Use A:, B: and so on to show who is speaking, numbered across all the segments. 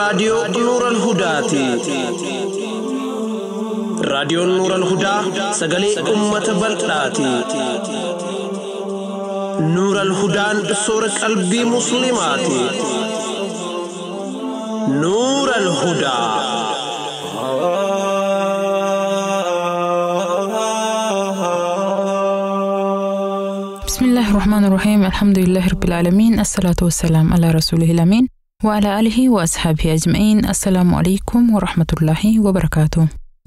A: Raadiyoo Nuural Hudaati. Raadiyoon Nuural Hudaa sagalee uummata bal'aati. Nuural Hudaan soora qalbii Musliimaati. Nuural Hudaa.
B: بسم الله الرحمن الرحيم، الحمد لله رب العالمين، الصلاة والسلام على رسوله الأمين وعلى آله وأصحابه أجمعين. السلام عليكم ورحمة الله وبركاته.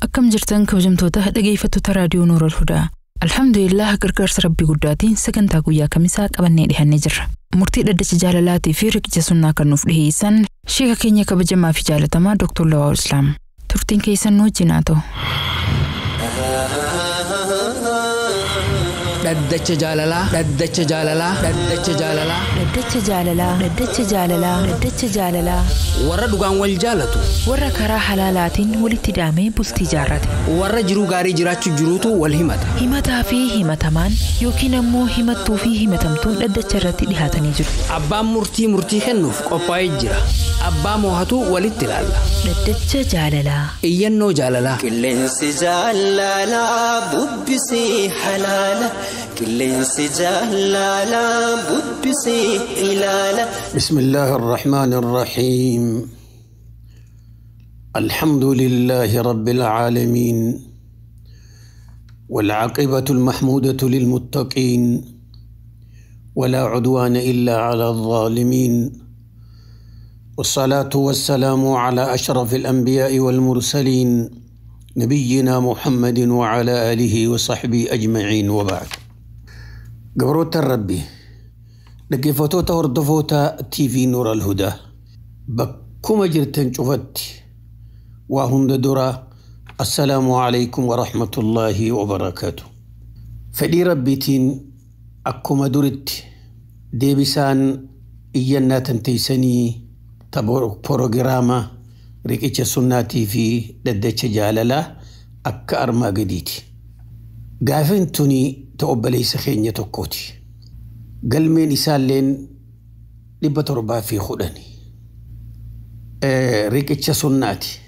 B: Akkam jirtan kabajamtoota dhaggeeffattoota Raadiyoo Nuur al-Hudaa? Alhamdulillah, gargaarsa Rabbii guddaatiin sagantaa guyyaa Kamisaa qabannee dhihannee jirra. Murtii dhaddacha jaalalaatii fi riqicha sunnaa kan nuuf dhiheessan sheeka keenya kabajamaa fi jaalatamaa Dr. Lawaa Islaam. Turtiin keessan nu wajjin haa ta'u.
C: Dhaddacha jaalalaa, dhaddacha jaalalaa, dhaddacha jaalalaa.
D: Dhaddacha jaalalaa, dhaddacha jaalalaa, dhaddacha jaalalaa.
C: Warra dhugaan wal jaalatu.
D: Warra karaa halaalaatiin walitti hidhamee bultii jaarrate.
C: Warra jiruu gaarii jiraachuu jiruutu wal himata.
D: Himataa fi himatamaan yookiin ammoo himattuu fi himatamtuun dhaddacha irratti dhihaatanii jiru.
C: Abbaan murtii murtii kennuuf qophaa'ee jira. Abbaa moohatu walitti ilaalla.
D: Dhaddacha jaalalaa.
C: Iyyannoo jaalalaa.
E: Qilleensi jaalalaa bubbisee halaala. Qilleensi jaalalaa bubbisee ilaala.
F: بسم الله الرحمن الرحيم، الحمد لله رب العالمين، والعاقبة المحمودة للمتقين، ولا عدوان إلا على الظالمين، والصلاة والسلام على أشرف الأنبياء والمرسلين، نبينا محمد وعلى آله وصحبه أجمعين، وبعد. Gabroota Rabbi, dhaggeeffattoota, hordoftoota TV Nuur al-Hudaa, bakkuma jirtan cufatti, waa hunda dura assalaamu alaykum wa rahmatullaahi wa barakaatu. Fedhii Rabbiitiin akkuma duritti deebisaan iyyannaa tanteessanii proogiraama riqicha sunnaatii fi dhaddacha jaalalaa akka armaa gadiiti. Gaafin tuni ta obboleessa keenya tokkooti. Galmeen isaalleen 710. Riqicha sunnaati.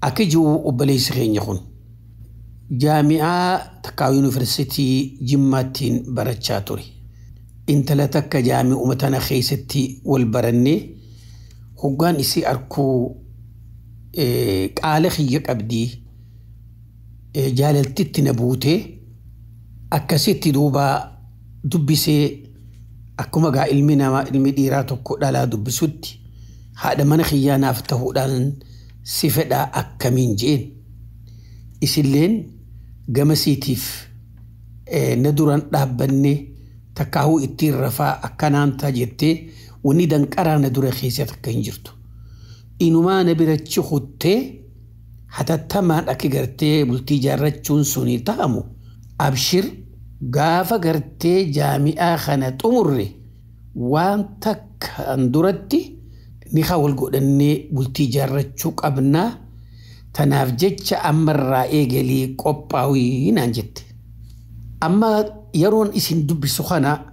F: Akka jiru obboleessi keenya kun jaami'aa takkaa yuunivarsiitii Jimmaattiin barachaa ture. Intala takka jaami'uma tana keessatti wal barannee, hoggaan isii arkuu qaala kiyya qabdii, jaalaltitti na buutee, akkasitti duuba dubbisee, akkuma gaa ilmi namaa, ilmi dhiiraa tokko dhalaa dubbisutti, haadha mana kiyyaa naaf ta'uudhaan si fedhaa, akkamiin jeen. Isilleen gamasiitiif na duran dhaabbanne, takkaahuu ittiin rafaa akkanaan ta'a jettee wanni danqaraa na dura keessa takka hin jirtu. Inumaa na birachi kuttee, hatattamaan akka gartee bultii jaarrachuun suni ta'amu, abshir, gaafa gartee jaami'aa kana xumurre waan takkaan duratti ni wal godhannee bultii jaarrachuu qabnaa, tanaaf jecha ammarraa eegalii qophaa'ii naan jette. Amma yeroon isin dubbisu kana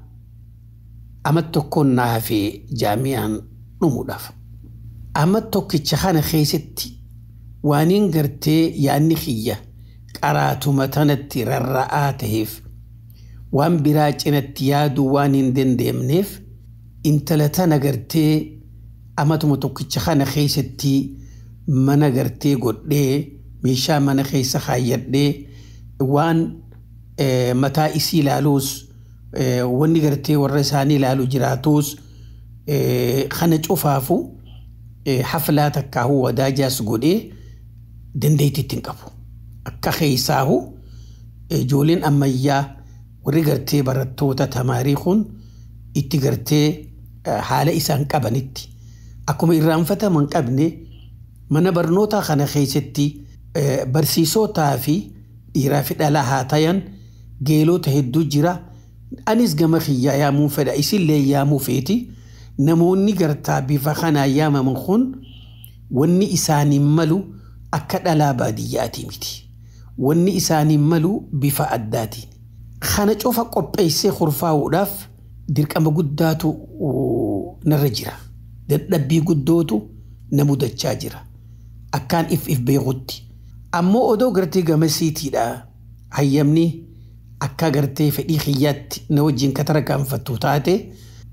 F: ama tokkoon naa hafee jaami'aan dhumuudhaaf. Amma tokkicha kana keessatti waaniin gartee yaadni kiyya qaraatuma tanatti rarra'aa ta'eef, waan biraa cinatti yaaduu waan hin dandeemneef, intala tana gartee amatuma tokkicha kana keessatti mana gartee godhee, meeshaa mana keessa kaayyadhee, waan mataa isii ilaaluus, wanni gartee warra isaanii ilaalu jiraatus, kana cufaafu haflaa takkaahuu wadaajaas godhee dandeettiitti hin qabu. Akka keessaahu ijoolleen ammayyaa warri gartee barattoota tamaarii kun itti gartee haala isaan qabanitti akkuma irraanfataman qabne, mana barnootaa kana keessatti barsiisotaa fi dhiiraa fi dhalaa haa tayan geelota hedduu jira. Anis gama kiyyaa yaamuu fedha, isillee yaamuu feeti. Namoonni gartaa bifa kanaan yaamaman kun wanni isaaniin malu akka dhalaa baadiyyaati miti. Wanni isaaniin malu bifa addaatiin. Kana cufa qopheessee kurfaa'uudhaaf dirqama guddaatu narra jira. Dadhabbii guddootu na mudachaa jira. Akkaan if if beekutti. Ammoo odoo gartee gamasiitiidha hayyamni akka gartee fedhii kiyyaatti na wajjin ka tarkaanfattu taate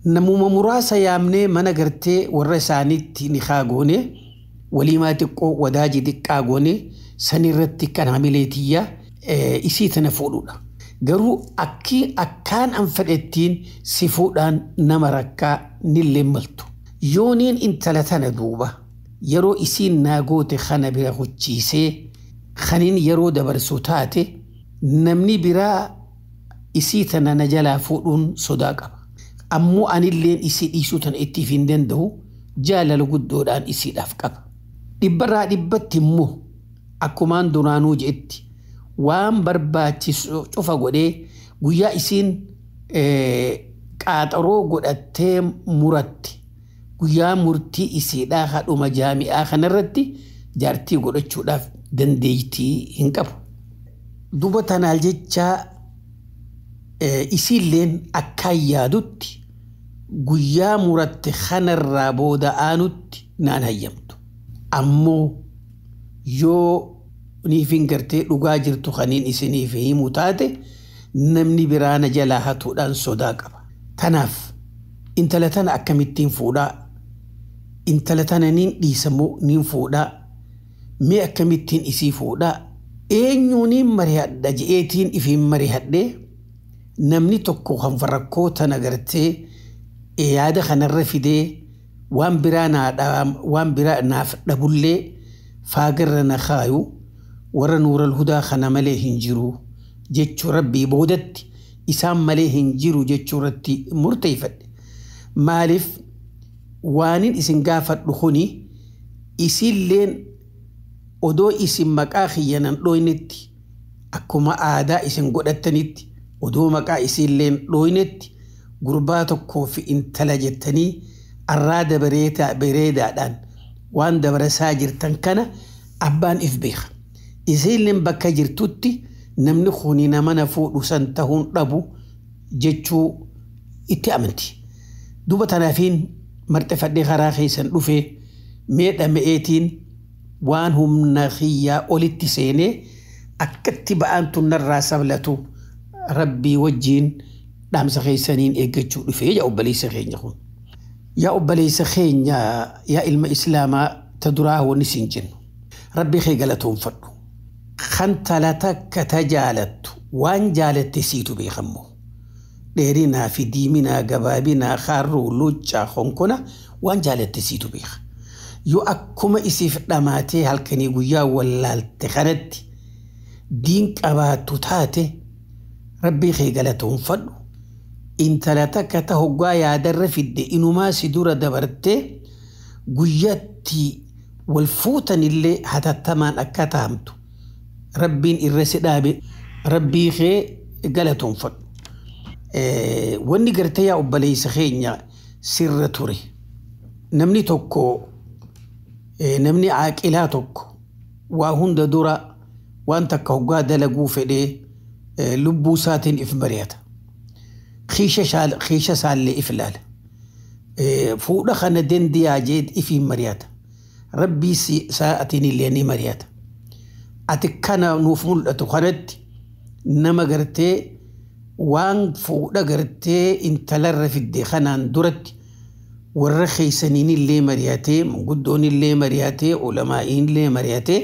F: namuma muraasa yaamnee mana gartee warra isaaniitti ni goone waliimaa xiqqoo wadaajii xiqqaa goone sanirratti kan hamilee tiyyaa isii tana fuudhudha. Garuu akki akkaan an fedhettiin si fuudhaan nama rakkaa nillee maltu. Yooniin intala tana duuba yeroo isiin naa goote kana bira hucciisee kaniin yeroo dabarsu taate namni biraa isii tana na jalaa fuudhuun sodaa qaba. Ammoo anilleen isii dhiisuu tana ittiif hin danda'u jaalala guddoodhaan isiidhaaf qaba. Dhibbarraa dhibbatti immoo akkumaan duraanuu je'etti waan barbaachisu cufa godhee guyyaa isiin qaaxaroo godhattee muratti guyyaa murtii isiidhaa hadhuma jaami'aa kanarratti jaartii godhachuudhaaf dandeettii hin qabu. Duba tanaal jecha isiilleen akkaan yaadutti guyyaa muratte kanarraa booda aanutti naan hayyamtu. Ammoo yoo niifin gartee dhugaa jirtu kaniin isiniif himu taate namni biraa na jalaa hatuudhaan sodaa qaba. Tanaaf intala tana akkamittiin fuudhaa? Intala tana niin dhiisamoo niin fuudhaa? Mee akkamittiin isii fuudhaa? Eenyuuniin marihadha je'eetiin ifiin marihadhee namni tokko kan rakkoo tana gartee yaada kanarra fidee waan biraa naaf dhabullee faagarra na kaayu warra nuural hudaa kana malee hin jiru jechuu rabbii boodatti isaan malee hin jiru jechuu irratti murteeffadhe. Maaliif waanin isin gaafadhu kuni isiilleen odoo isin maqaa kiyyanan dhooynetti akkuma aadaa isin godhattanitti odoo maqaa isiilleen dhooynetti gurbaa tokkoo fi intala jettanii arraada bareedaadhaan waan dabarasaa jirtan kana abbaan if beeka. Isiilleen bakka jirtutti namni kuni nama na fuudhu san tahuun dhabu jechuu itti amanti. Duuba tanaafiin marxifadhee karaa keessan dhufee meedha me'eetiin waan humna kiyyaa olitti seenee akkatti ba'aan tun narraa sablatu rabbii wajjiin dhaamsa keessaniin eeggachuu dhufee yaa obboleessa keenya kun. Yaa obboleessa keenya yaa ilma islaamaa ta duraa wanni siin jennu. Rabbi kee galatoonfadhu. Kan tala takka ta jaalattu waan jaalatte siitu beekammoo. Dheerinaa fi diiminaa gabaabinaa kaarruu luccaa konkona waan jaalatte siitu beeka. Yoo akkuma isiif dhamaatee halkanii guyyaa wallaalte kanatti diin qabaattu taate rabbii kee galatoonfadhu. Intala takka ta hoggaa yaadarra fidde inumaa si dura dabartee guyyaatti wal fuutanillee hatattamaan akka taamtu rabbiin irra si dhaabe rabbii kee galatoonfadhu. Wanni gartee yaa obboleessa keenya sirra ture. Namni tokko namni caaqilaa tokko waa hunda dura waan takka hoggaa dalaguu fedhee lubbuu isaatiin if mari'ata. Kiisha isaallee if ilaala. Fuudha kana dandiyaa jee ifiin mari'ata. Rabbii isaatiin illee ni mari'ata. Ati kana nuuf mul'atu kanatti nama gartee waan fuudha gartee intalarra fidde kanaan duratti warra keessaniin illee mari'atee manguddoon illee mari'atee ulamaa'iin illee mari'atee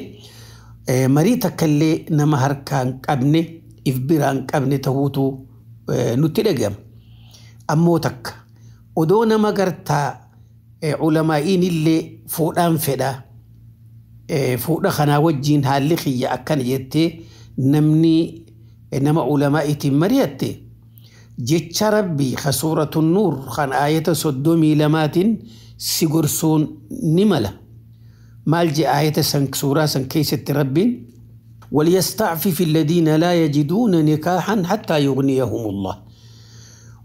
F: marii takka illee nama harkaan qabne if biraan qabne ta'uutu nutti dhagama. Ammoo takka odoo nama gartaa ulamaa'iin illee fuudhaan fedhaa fuudha kanaa wajjiin haalli kiyya akkana jettee namni nama ulamaa'iitiin mari'atte jecha rabbii ka suuratu nuur kan aayata 32 si gorsuun ni mala. Maal je aayata san suuraa san keessatti rabbiin وليستعفف الذين لا يجدون نكاحا حتى يغنيهم الله.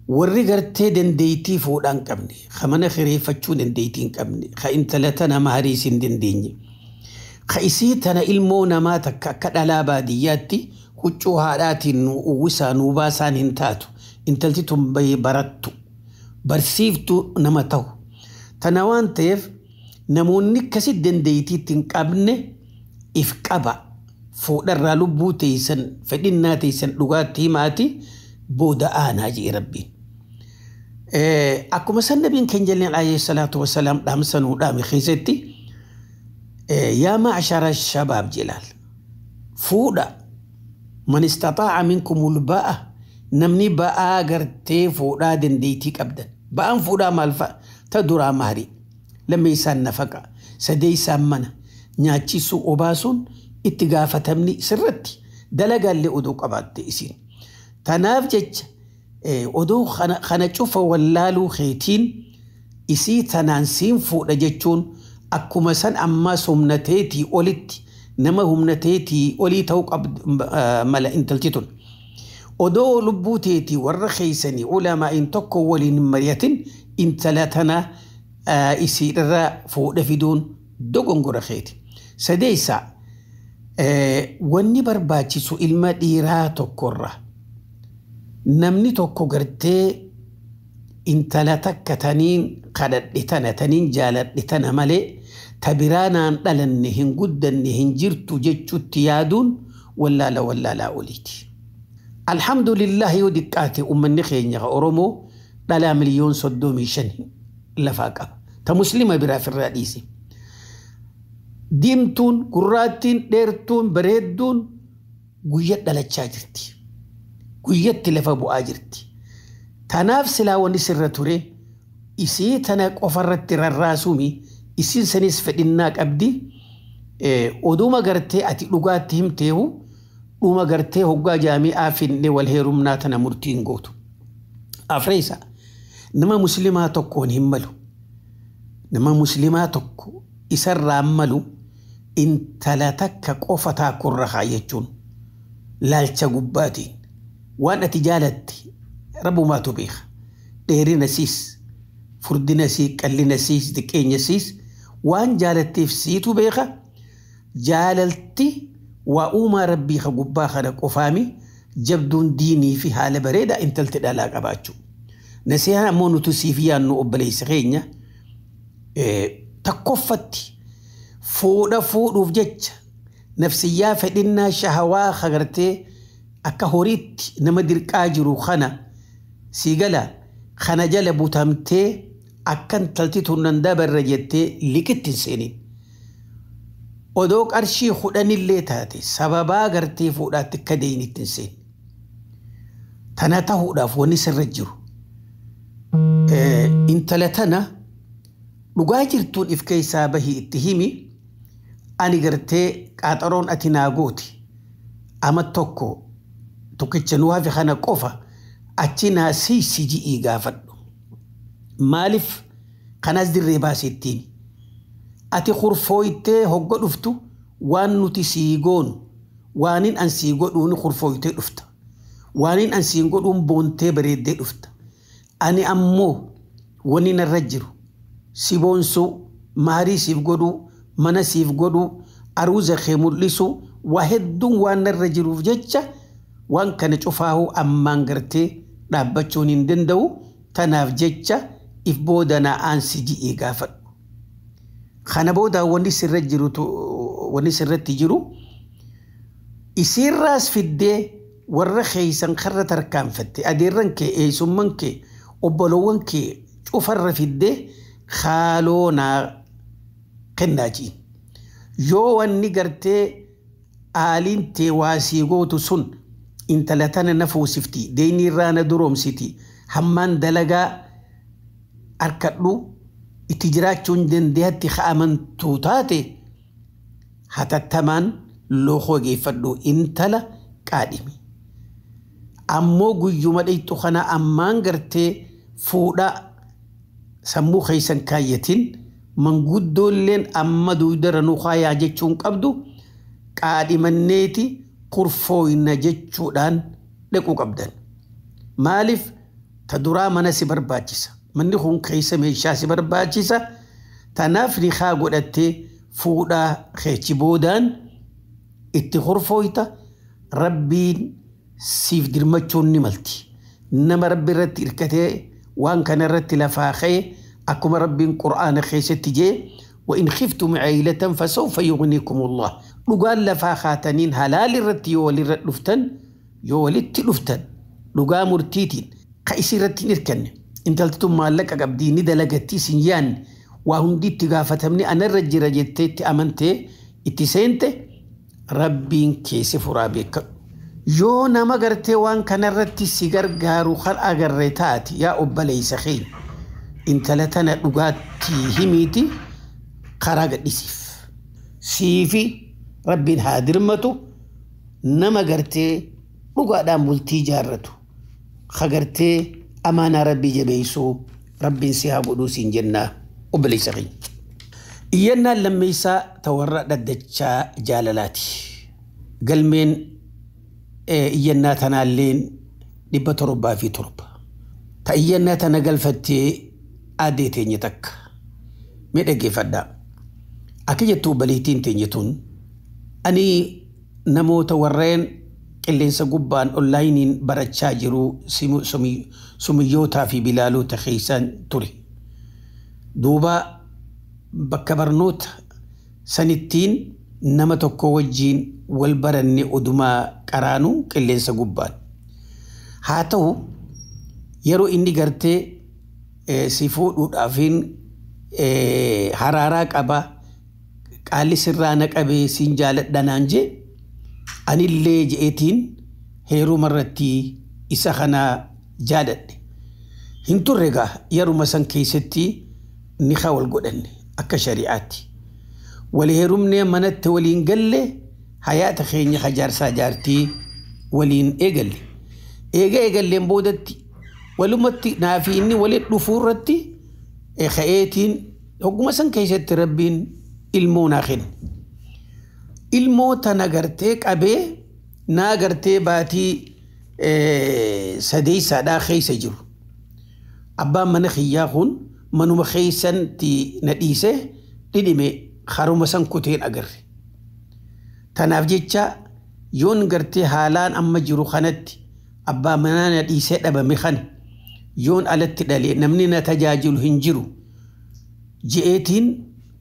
F: warri gartee dandeettii fuudhaan qabne ka mana kireeffachuu dandeettii hin qabne ka intala tana mahariis hin dandeenye ka isii tana ilmoo namaa takka akka dhalaa baadiyyaatti huccuu haadhaatiin nu uwwisaa nu baasaan hin taatu intalti tun barattu barsiiftu nama ta'u tana waan ta'eef Namoonni akkasi dandeettiitti hin qabne if qaba. Fuudharraa lubbuu teessan fedhinnaa teessan dhugaatti himaati booda aanaa jee rabbiin. Akkuma san nabiin keenya jalleen alayhi salaatu wasalaam dhaamsa nuu dhaame keessatti yaa ma'ashara shabaab jelaal fuudha man istataa'a minkumul ba'a namni ba'aa gartee fuudhaa dandeettii qabdan ba'aan fuudhaa maal fa'a ta duraa maarii lammeessaan nafaqa sadeessaan mana nyaachisuu obaasuun itti gaafatamni sirratti dalagaallee oduu qabaatte isiin. Tanaaf jecha oduu kana cufa wallaaluu keetiin isii tanaan siin fuudha jechuun akkuma san ammaas humna teetii olitti nama humna teetii olii ta'uu mala intalti tun. Odoo lubbuu teetii warra keeysanii ulamaa'iin tokko waliin hin mari'atin intala tana isii irra fuudha fiduun dogongora keeti. Sadeessaa wanni barbaachisu ilma dhiiraa tokkorra namni tokko gartee intala takka taniin kadhadhe tana taniin jaaladhe tana malee ta biraa naan dhalanne hin guddanne hin jirtu jechuutti yaaduun wallaala wallaalaa oliiti. Alhamdulillah yoo diqqaate uummanni keenya Oromoo dhalaa 35 miliyoon lafaa qaba. Ta muslima biraaf irraa dhiise. Diimtuun, gurraattiin, dheertuun, bareedduun guyya dhalachaa jirti. Guyyatti lafa bu'aa jirti. Tanaaf silaa wanni sirra ture isii tana qofarratti rarraasumi isiin sanis fedhinnaa qabdi. Oduma gartee ati dhugaatti himteehu dhuma gartee hoggaa jaami'aa finne wal heerumnaa tana murtiin gootu. Afreessa nama muslimaa tokkoon hin malu. Nama muslimaa tokko isarraa malu intala takka qofa taakurra jechuun laalcha gubbaatiin waan ati jaalatti rabbumaatu beeka. Dheerina siis, furdina siis, qallina siis, xiqqeenya siis waan jaalatteef siitu beeka. Jaalalti waa uumaa rabbii ka gubbaa kana qofaami jabduun diinii fi haala bareedaa intalti dhalaa qabaachuu. Nasihaan ammoo nuti siif yaannu obboleessa keenya takkoffatti fuudha fuudhuuf jecha nafsiyyaa fedhinnaa shahawaa hagartee akka horiitti nama dirqaa jiru kana sii gala kana jala butamtee akka intalti tunan dabarra jettee liqitti hin seenin. Odoo qarshii 10illee taate sababaa gartee fuudhaatti akka deeyinitti hin seenin. Tana ta'uudhaaf wanni sirra jiru. Intala tana dhugaa jirtuun if keessaa bahii itti himi ani gartee qaaxaroon ati naa gooti ama tokko tokkicha nu hafe kana qofa achi naa siisi ji'ii gaafadhu. Maaliif kanas dirree baasettiin ati kurfooytee hogga dhuftu waan nuti sii goonu waanin an sii godhuun kurfooytee dhufta waanin an sii godhuun boontee bareeddee dhufta ani ammoo wani narra jiru si boonsuu maarii siif godhuu mana siif godhuu aruuza kee mul'isuu waa hedduun waan narra jiruuf jecha waan kana cufaahuu ammaan gartee dhaabbachuun hin danda'u tanaaf jecha if booda naa aansi ji'ee gaafadhu. Kana booda wanni sirra jiru wanni sirratti jiru isiirraas fiddee warra keeysan karra tarkaanfatte adeerran kee eessumman kee obbolowwan kee cufarra fiddee haaloo naa kennaa ji'i. Yoo wanni gartee aaliin tee waasii gootu sun intala tana na fuusifti deeyni irraa na duroomsiti hammaan dalagaa harkadhu itti jiraachuun dandeetti ka'amantuu taate hatattamaan lookoo geeffadhu intala qaadhimi. Ammoo guyyuma dheyxu kana ammaan gartee fuudhaa sammuu keeysan kaayyatin manguddoolleen amma duudara nu kaayaa jechuun qabdu qaadhimanneeti kurfooyna jechuudhaan dhaquu qabdan. Maaliif ta duraa mana si barbaachisa. Manni kun keessa meeshaa si barbaachisa. Tanaaf nikaa godhattee fuudhaa keechi boodaan itti kurfooyta rabbiin siif dirmachuun ni malti. Nama rabbi irratti hirkatee waan kana irratti lafaa ka'e akkuma rabbiin qur'aana keessatti jee وإن خفتم عيلة فسوف يغنيكم الله. Dhugaan lafaa kaataniin halaal irratti yoo walirra dhuftan, yoo walitti dhuftan, dhugaa murtiitiin ka isii irratti hin hirkanne, intalti tun maallaqa qabdii ni dalagatti isin yaanne, waa hundi itti gaafatamni anarra jira jettee itti amantee itti seente, rabbiin keessa furaa beekadhu. Yoo nama gartee waan kanarratti si gargaaru kan agarre taate, yaa obboleessa keenya, intala tana dhugaatti himiiti karaa gadhisiif. Siifi rabbiin haa dirmatu, nama gartee dhugaadhaan bultii jaarratu ka gartee amaanaa rabbii jabeessuu rabbiin si haa godhuu siin jennaa, obboleessa keenya. Iyyannaan lammeessaa tawarra dhaddachaa jaalalaati. Galmeen iyyannaa tanaalleen 707. Ta iyyannaa tana galfattee aadee teenye takka. Mee dhaggeeffadhaa. Akka jettu obboleettiin teenye tun, ani namoota warreen qilleensa gubbaan onlaayiniin barachaa jiru sumiyyootaa fi bilaalota keessaan ture. Duuba bakka barnoota sanittiin nama tokko wajjiin wal baranne odumaa qaraanuu qilleensa gubbaan. Haa ta'u, yeroo inni gartee si fuudhuudhaafiin haraaraa qaba, qaalli sirraa na qabee, siin jaaladha naan jee, anillee je'eetiin heeruma irratti isa kana jaaladhe. Hin turre gaa, yeruma san keessatti ni wal godhanne akka shari'aatti. Wal heerumnee manatti waliin galle, hayaata keenya hajaarsaa jaartii waliin eegalle. Eega eegalleen boodatti walumatti naafi inni waliin dhufuu irratti ka'eetiin hogguma san keessatti rabbiin ilmoo naa kenne. Ilmoo tana gartee qabee naa gartee baatii sadeessaadhaa keessa jiru. Abbaan mana kiyyaa kun manuma keessatti na dhiisee dhidhime, haruma san kuteen agarre. Tanaaf jecha yoon gartee haalaan amma jiru kanatti abbaa manaa na dhiisee dhabame kana yoon alatti dhalee namni na tajaajilu hin jiru je'eetiin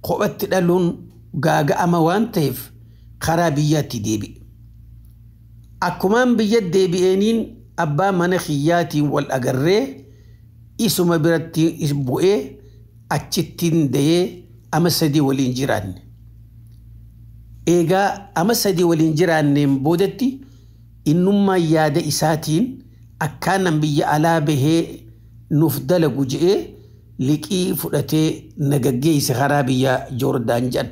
F: kophatti dhaluun gaaga'ama waan ta'eef karaa biyyaatti deebi'e. Akkumaan biyya deebi'eeniin abbaa mana kiyyaatiin wal agarree isuma biratti bu'ee achittiin dayee ama 3 waliin jiraanne. Eegaa ama 3 waliin jiraanneen boodatti innummaan yaada isaatiin akkaanan biyya alaa bahee nuuf dalagu je'ee liqii fudhatee na gaggeesse karaa biyya Joordaan jedhan.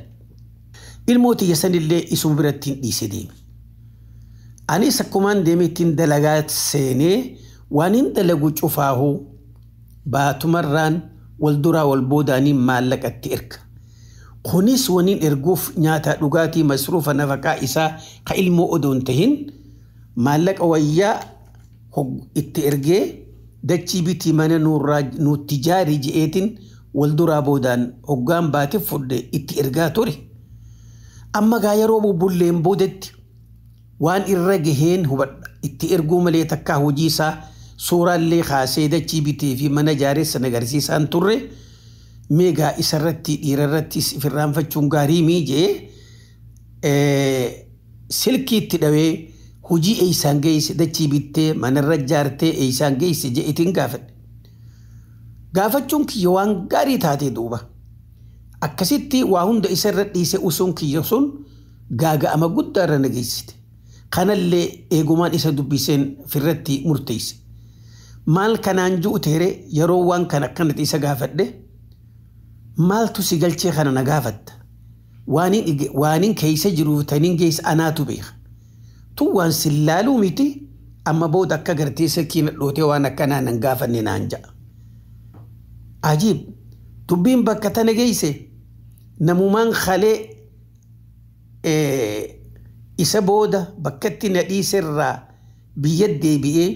F: Ilmoo tiyya sanillee isuma biratti hin dhiise deeme. Anis akkumaan deemee ittiin dalagaa seenee waan hin dalagu cufaahuu baatumarraan wal duraa wal boodaaniin maallaqatti erga. Kunis waniin erguuf nyaata, dhugaatii, masruufa, nafaqaa isaa ka ilmoo odoo hin tahin, maallaqa wayyaa itti ergee dachii bitii, mana nurraa nutti jaari je'eetiin wal duraa boodaan hoggaan baatee fudhe itti ergaa ture. Amma gaa yeroo bubbulleen boodatti waan irra gaheen hubadha. Itti erguu malee takkaa hojii isaa suuraallee kaasee dachii bitee fi mana jaareessa agarsiisaan turre. Meegaa isarratti dhiirarratti firraanfachuun gaarii mii jee silkii itti dhawee hojii eeysaan geesse, dachii bittee manarra jaartee eeysaan geesse je'eetiin gaafadhe. Gaafachuun kiyya waan gaarii taatee duuba. Akkasitti waa hunda isarra dhiise usuun kiyya sun gaaga'ama guddaa irra na geessite. Kanallee eegumaan isa dubbiseen firratti murteesse. Maal kanaan ji'u teere yeroo waan kana akkanatti isa gaafadhe, maaltu si galchee kana na gaafatta? Waanin keessa jiru taniin geessa anaatu beeka. Tun waan sin laaluu miti, amma booda akka gartee silkii nadhootee waan akkanaa nan gaafanne naan ja'a. Ajiib, dubbiin bakka tana geesse namumaan kalee isa booda bakkatti na dhiiserraa biyya deebi'ee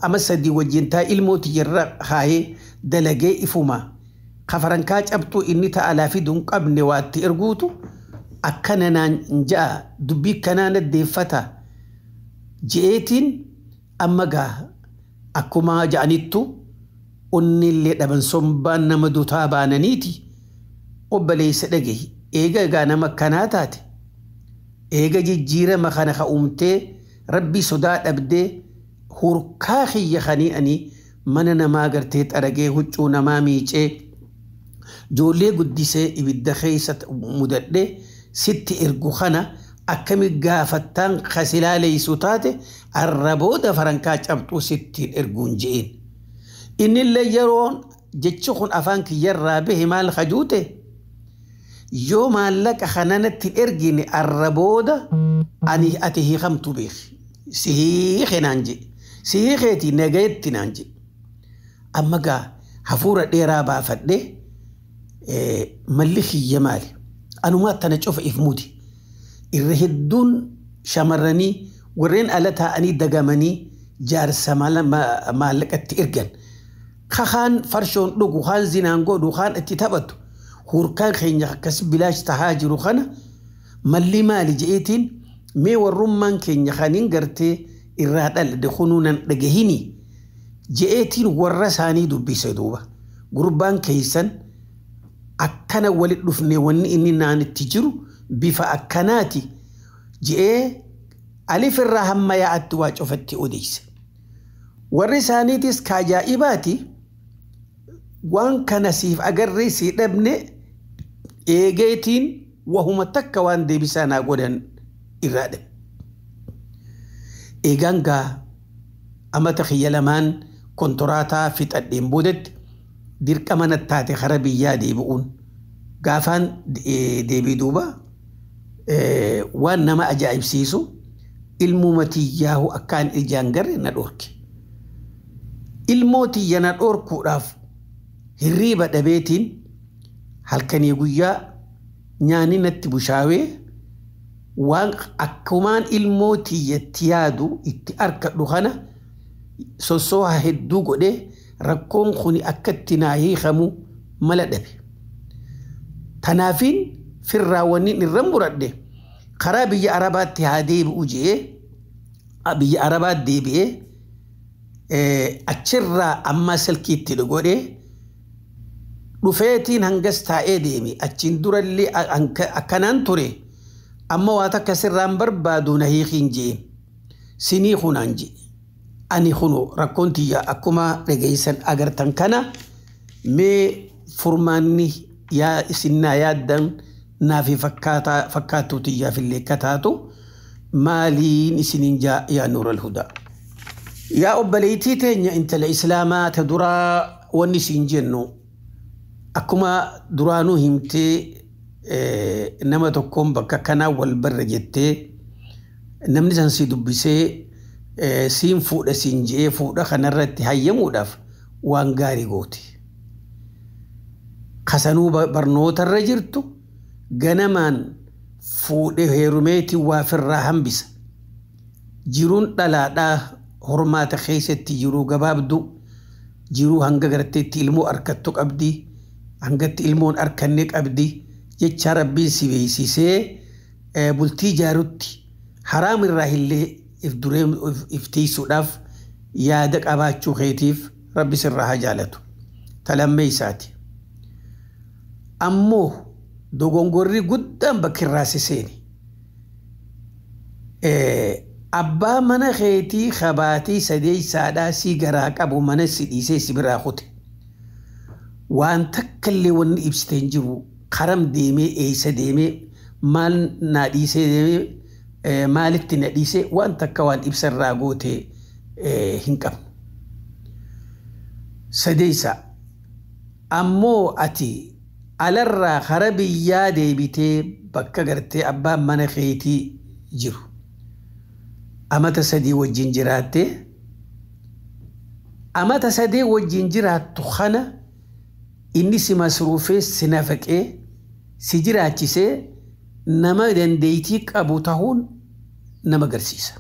F: ama 3 wajjin taa ilmoo tiyyarra haayee dalagee ifuma kafarankaa cabtuu inni ta'alaa fiduu hin qabne waatti erguutu akkana naan ja'a, dubbii kanaa naddeeffata je'eetiin. Amma gaa akkuma ja'anittu onnillee dhaban sombaan nama dutaa baananiiti. Obboleessa dhagahi eega egaa nama akkanaa taate eega jijjiirama kana ka'umtee rabbii sodaa dhabdee hurkaa kiyya kanii ani mana namaa gartee xaragee huccuu namaa miicee ijoollee guddisee ibidda keessa mudadhee sitti ergu kana akkami gaafattaan kasilaaleysu taate arra booda farankaa cabxuu sittiin erguun je'een. Innillee yeroon jechi kun afaan kiyyarraa bahe maal kajuute yoo maallaqa kananatti ergine arra booda ani ati hiikamtu beeki. Si hiike naan jedhe. Si hiikeeti nagayetti naan jedhe. Amma gaa hafuura dheeraa baafadhee malli kiyya maali? Anumaa tana cufa if muti. Irra hedduun shamarranii warreen ala taa'anii dagamanii jaarsa maallaqatti ergan. Kakaan farshoon dhugu, kaan zinaan godhu, kaan itti taphatu. Hurkaan keenya akkas bilaash tahaa jiru kana malli maali je'eetiin mee warrummaan keenya kaniin gartee irraa dhalde kunuunan dhagahini je'eetiin warra isaanii dubbise duuba. Gurbaan keessan akkana walit dhufne wanni inni naanitti jiru bifa akkanaati je'ee alif irraa hamma yaa'atti waa cufatti odeesse. Warri isaaniitis ka ajaa'ibaati waan kana siif agarree sii dhabne eegeetiin wahuma takka waan deebisaa naa godhan irraa dhabe. Eegaan gaa amata kiyya lamaan kontoraataa fixadheen boodatti dirqama nattaate kara biyyaa deebi'uun gaafaan deebii duuba waan nama ajaa'ibsiisu ilmuma tiyyaahu akkaan ijaan garre na dhorke. Ilmoo tiyya na dhorkuudhaaf hirriiba dhabeetiin halkanii guyyaa nyaanni natti bushaawee waan akkumaan ilmoo tiyyatti yaadu itti arkadhu kana sossooha hedduu godhee rakkoon kun akka itti naa hiikamu mala dhabe. Tanaafiin firraawwanni irra muradhe karaa biyya Arabaatti haa deebi'u je'ee biyya Arabaatti deebi'ee achirraa amma silkiitti godhee dhufeetiin hangas taa'ee deeme achiin durallee akkanaan ture amma waa takka sirraan barbaadu na hiikiin je'een sinii kunaan je'e. Ani kunu rakkoon tiyya akkuma dhageessan agartan kana mee furmaanni yaa isinnaa yaaddan naafi fakkaattuu tiyyaaf illee akka taatu maaliin isiniin jaa yaa Nuural Hudaa. Yaa obboleettii teenya intala islaamaa ta duraa wanni isiin jennu akkuma duraanuu himtee nama tokkoon bakka kanaa wal barra jettee namni san si dubbisee siin fuudha siin je'ee fuudha kanarratti hayyamuudhaaf waan gaarii goote. Kasanuu barnootarra jirtu ganamaan fuudhee heerumeetii waa firraa hambisa. Jiruun dhalaadhaa hormaata keessatti jiruu gabaabduu jiruu hanga garteetti ilmoo arkattu qabdi hangatti ilmoon arkanne qabdi jecha rabbiin si beeksisee bultii jaarutti haraam irraa illee if duree if tiisuudhaaf yaada qabaachuu keetiif rabbi sirraa haa jaalatu. Talammee isaati. Ammoo dogongorri guddaan bakki irraa si seeni. Abbaa mana keetii kabaatii sadeessaadhaa si garaa qabu mana si dhiisee si biraa kute. Waan takka illee wanni ibsite hin jiru karam deemee eessa deemee maal naa dhiisee deemee maalitti na dhiisee waan takka waan ibsarraa goote hin qabnu. Sadeessa ammoo ati alarraa kara biyyaa deebitee bakka gartee abbaan mana keetii jiru. Amata sadii wajjin jiraattee amata sadii wajjin jiraattu kana inni si masruufee si nafaqee si jiraachisee nama dandeettii qabu tahuun nama agarsiisa.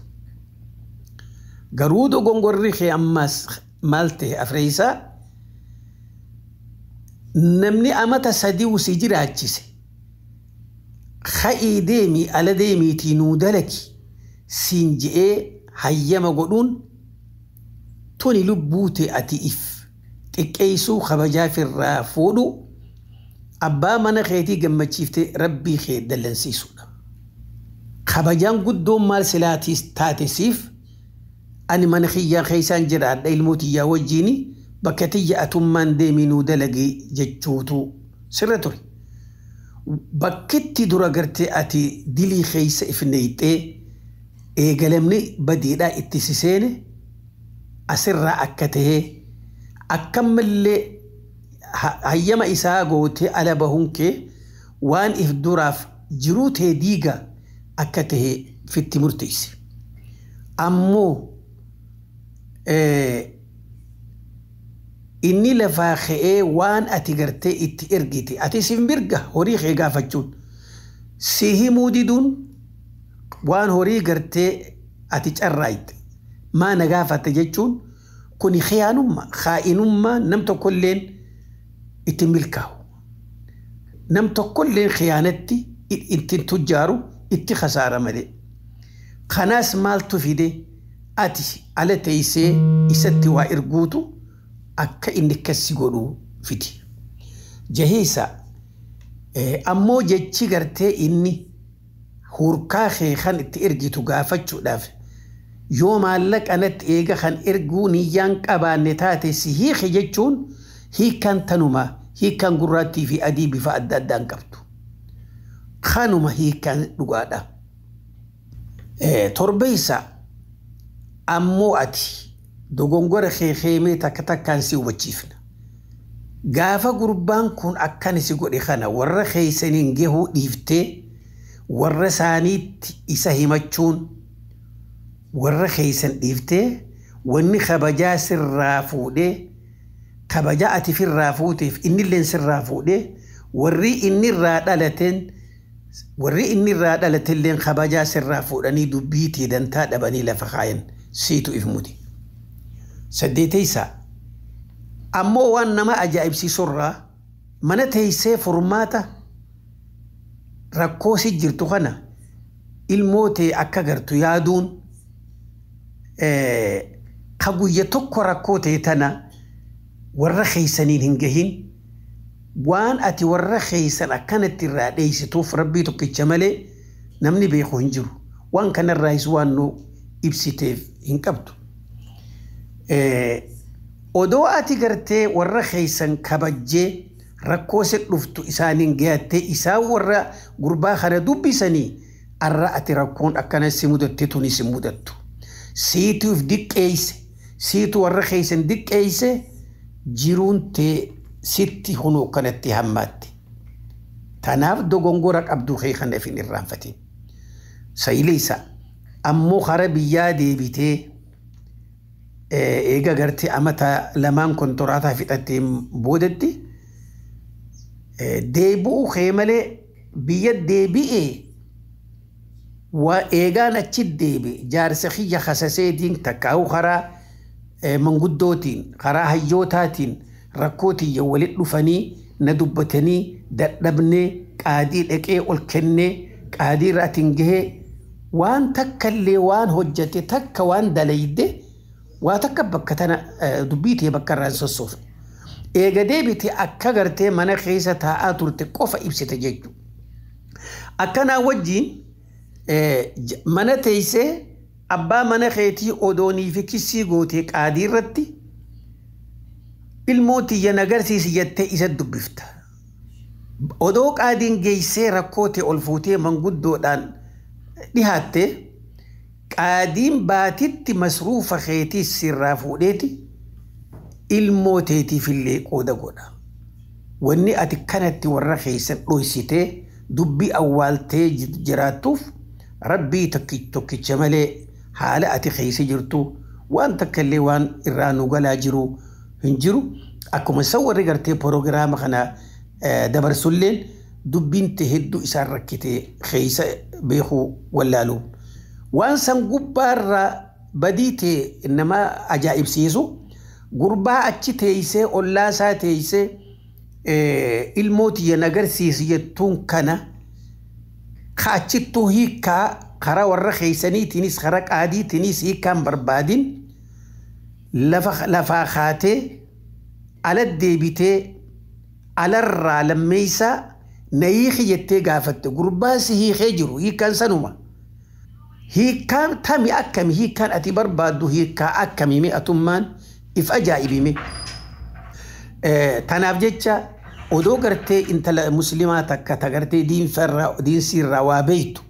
F: Garuu dogongorri kee ammas maal ta'e afreessaa namni amata sadii si jiraachise ka'ii deemii ala deemiitii nuu dalaki siin je'ee hayyama godhuun tuni lubbuu ta'e ati if xiqqeessuu kabajaa firraa fuudhu Abbaa mana keetii gammachiiftee rabbii kee dallansiisuudha. Kabajaan guddoon maal silaatiis taate siif ani mana kiyyaa keessaan jiraadha ilmoo tiyyaa wajjiini bakka tiyya atummaan deeminuu dalagii jechuutu sirra ture. Bakkitti dura gartee ati dilii keessa if neeyxee eegalamni badiidhaa itti siseene asirraa akka tahee akkamallee hayyama isaa gootee ala bahuun kee waan if duraaf jiruu tee diiga akka tahe fitti murteesse. Ammoo inni lafaa ka'ee waan ati gartee itti ergite ati si mirga horii kee gaafachuun si himuu diduun waan horii gartee ati carraayte maa na gaafatte jechuun kuni khiyaanummaa khaa'inummaa nam tokkolleen itti milkaa'u. Nam tokkolleen khiyaanatti ittiin tujjaaru itti khasaara malee. Kanaas maaltu fide ati ala teessee isatti waa erguutu akka inni akkasi godhu fidi. Jaheessa ammoo jechi gartee inni hurkaa kee kan itti ergitu gaafachuudhaaf yoo maallaqa natti eega kan erguu niyyaan qabaanne taate si hiike jechuun hiikaan tanuma hiikaan gurraattii fi adii bifa adda addaan qabdu. Kanuma hiikaan dhugaadha. Torbeessa ammoo ati dogongora kee keemee takka takkaan si hubachiifna. Gaafa gurbaan kun akkan si godhe kana warra keeysaniin gahuu dhiiftee warra isaaniitti isa himachuun warra keeysan dhiiftee wanni kabajaa sirraa fuudhee kabajaa ati firraa fuuteef innilleen sirraa fuudhee warri inni irraa dhalateen warri inni irraa dhalateilleen kabajaa sirraa fuudhanii dubbii tee dantaa dhabanii lafa kaayan siitu if muti. Saddeeteysaa ammoo waan nama ajaa'ibsiisurraa mana teessee furmaata rakkoo si jirtu kana ilmoo tee akka gartu yaaduun ka guyya tokko rakkoo ta'e tana warra keeysaniin hin gahin waan ati warra keeysan akkanatti irraa dheeysituuf rabbii tokkicha malee namni beeku hin jiru. Waan kanarraayis waan nu ibsiteef hin qabdu. Odoo ati gartee warra keeysan kabajjee rakkoo si dhuftu isaaniin gahattee isaan warra gurbaa kana dubbisanii arra ati rakkoon akkana si mudatte tuni si mudattu. Siituuf diqqeeyse siitu warra keeysan diqqeeyse jiruun tee sitti hunuu kanatti hammaatte. Tanaaf dogongora qabdu kee kana ifin irraanfatin. Sayileessa ammoo kara biyyaa deebitee eega gartee amata lamaan kontoraataa fixattee boodatti deebi'uu kee malee biyya deebi'ee waa eegaan achi deebi jaarsa kiyya kasaseetiin takkaa'u karaa manguddootiin karaa hayyootaatiin rakkootiin walitti dhufanii na dubbatanii dadhabnee qaadii dhaqee ol kennee qaadii irraatiin gahee waan takka illee waan hojjate takka waan dalayde waa takka bakka tana dubbii ta'e bakka irraa hin sossoofne. Eega deebite akka gartee mana keessa taa'aa turte qofa ibsite jechuudha. Akkanaa wajjin mana teessee abbaa mana keetii odoonii fi kisii gootee qaadii irratti ilmoo tiyya nagarsiisi jettee isa dubbifta. Odoo qaadiin geessee rakkoo ta'e ol fuutee manguddoodhaan dhihaatte qaadiin baatitti masruufa keetii sirraa fuudheeti ilmoo teetiif illee qooda godha. Wanni ati kanatti warra keessan dhoysitee dubbii awwaaltee jiraattuuf rabbii tokkicha malee haala ati keessa jirtu waan takka illee waan irraa nu galaa jiru hin jiru. Akkuma isa warri gartee proogiraama kana dabarsulleen dubbiin ta'e hedduu isaan rakkitee keessa beekuu wallaalu. Waan san gubbaarraa badii ta'e nama ajaa'ibsiisu gurbaa achi teessee ollaasaa teessee ilmoo tiyya nagarsiisi jettuun kana ka achittuu hiikkaa karaa warra keeysaniitiinis karaa qaadiitiinis hiikkaan barbaadin lafaa kaatee ala deebitee Alarraa lammeessaa na hiiki jettee gaafatte gurbaa si hiikee jiru hiikkaan sanuma. Hiikkaan tami akkami hiikkaan ati barbaaddu hiikkaa akkamii mi'atummaan if ajaa'ibime. Tanaaf jecha odoo gartee intala muslimaa takka ta gartee diinsiirraa waa beektu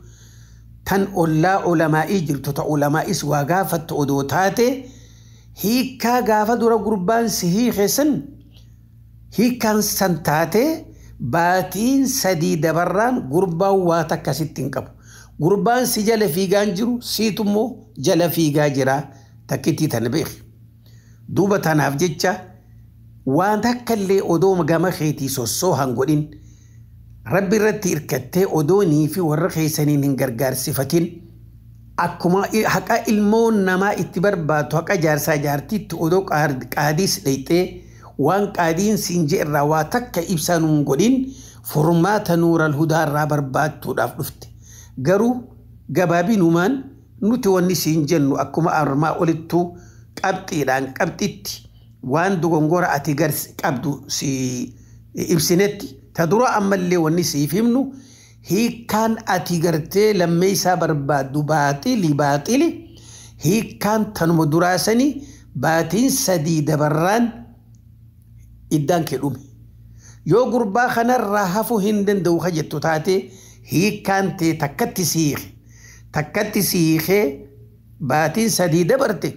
F: tan ollaa ulamaa'ii jirtu ta ulamaa'is waa gaafattu odoo taate hiikkaa gaafa dura gurbaan si hiike san hiikkaan san taate baatiin sadii dabarraan gurbaan waa takka sitti hin qabu. Gurbaan si jala fiigaan jiru siitummoo jala fiigaa jira takkittii tana beeki. Duuba tanaaf jecha waan takka illee odoo gama keetii sossoohan godhin rabbi irratti hirkattee odoonii fi warra keessaniin hin gargaarsifatin akkuma haqa ilmoon namaa itti barbaaddu haqa jaarsaa jaartiitti odoo qaadiis dhayxee waan qaadiin siin jee irraa waa takka ibsaa nuun godhin furmaata Nuural Hudaa irraa barbaadduudhaaf dhufte. Garuu gabaabinumaan nuti wanni siin jennu akkuma armaa olittuu qabxiidhaan qabxitti waan dogongora ati qabdu si ibsinetti ta dura ammallee wanni siif himnu hiikkaan ati gartee lammeessaa barbaaddu baaxili baaxili hiikkaan tanuma duraasanii baatiin sadii dabarraan iddaan kee dhume. Yoo gurbaa kanarraa hafuu hin danda'u ka jettu taate hiikkaan tee takkatti siike takkatti siikee baatiin sadii dabarte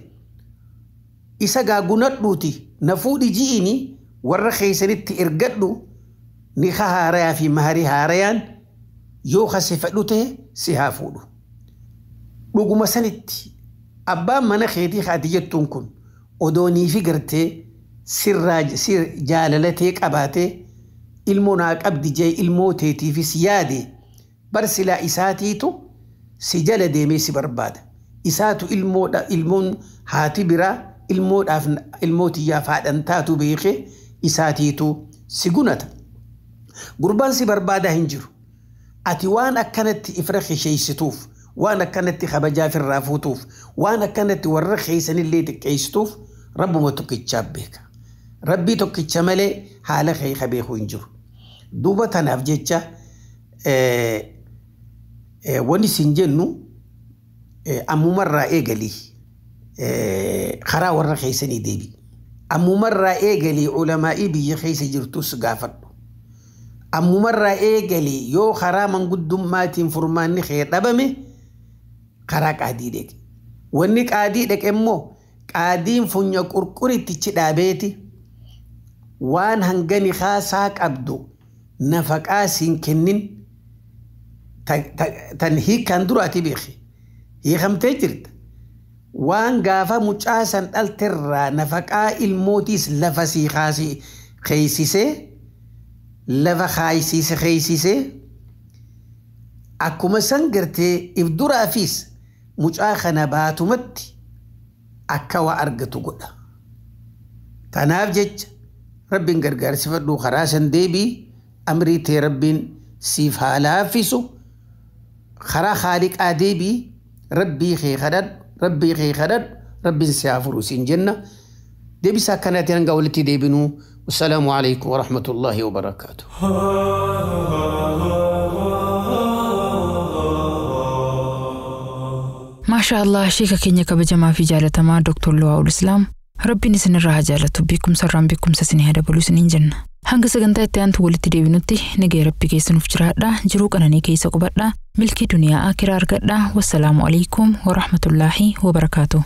F: isa gaagunadhuuti na fuudhi ji'ini warra keessanitti ergadhu ni ka haarayaa fi maharii haarayaan yoo kase fedhu ta'e si haa fuudhu. Dhuguma sanitti abbaan mana keetii haati jettuun kun odoonii fi gartee sirraa jaalalatee qabaatee ilmoo naa qabdi jee ilmoo teetiifis yaade bar silaa isaatiitu si jala deemee si barbaada. Isaatu ilmoon haati biraa ilmoodhaaf ilmoo tiyyaaf haadhan taatu beekee isaatiitu si gunata. Gurbaan si barbaadaa hin jiru. Ati waan akkanatti ifra qisheessituuf, waan akkanatti kabajaa firraa fuutuuf, waan akkanatti warra keessanillee xiqqeessituuf rabbuma tokkichaa beeka. Rabbii tokkicha malee haala kee beeku hin jiru. Duuba tanaaf jecha wanni isin jennu ammumarraa eegalii karaa warra keessanii deebi. Ammumarraa eegalii ulamaa'ii biyya keessa jirtus gaafadhu. Ammumarraa eegalii yoo karaa manguddummaatiin furmaanni kee dhabame karaa qaadii dhaqe. Wanni qaadii dhaqe immoo qaadiin funya qurqurittichi dhaabeeti waan hangani kaasaa qabdu nafaqaa siin kennin tan hiikkaan duraati beeki. Hiikamtee jirta. Waan gaafa mucaa san dhalterraa nafaqaa ilmootiis lafa sii kaasii keeysisee lafa kaaysiise keeysisee akkuma san gartee if duraafis mucaa kana baatumatti akka waa argatu godha. Tanaaf jecha rabbiin gargaarsifadhu karaa san deebii amrii tee rabbiin siif haa laaffisu karaa haaliqaa deebii rabbii kee kadhadhu rabbii kee kadhadhu rabbiin si haa furu siin jenna. Deebisa akkanaatiin hanga walitti deebinuu. والسلام عليكم ورحمة الله وبركاته.
B: Maashaa Allah sheeka keenya kabajamaa fi jaalatamaa Dr. Luwaa'ul Islaam Rabbiin isinirraa haa jaalatu beekumsa irraan beekumsa isinii haa dabalu isiniin jenna. Hanga sagantaa itti aantu walitti deebinutti nagaya Rabbi keessa nuuf jiraadha jiruu qananii keessa qubadha milkii duniyaa akiraa argadha wassalaamu alaikum warahmatullaahi wabarakaatu.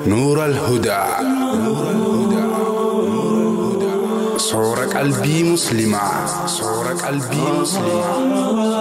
G: نور الهدى صورة قلبي مسلمة صورة قلبي مسلمة.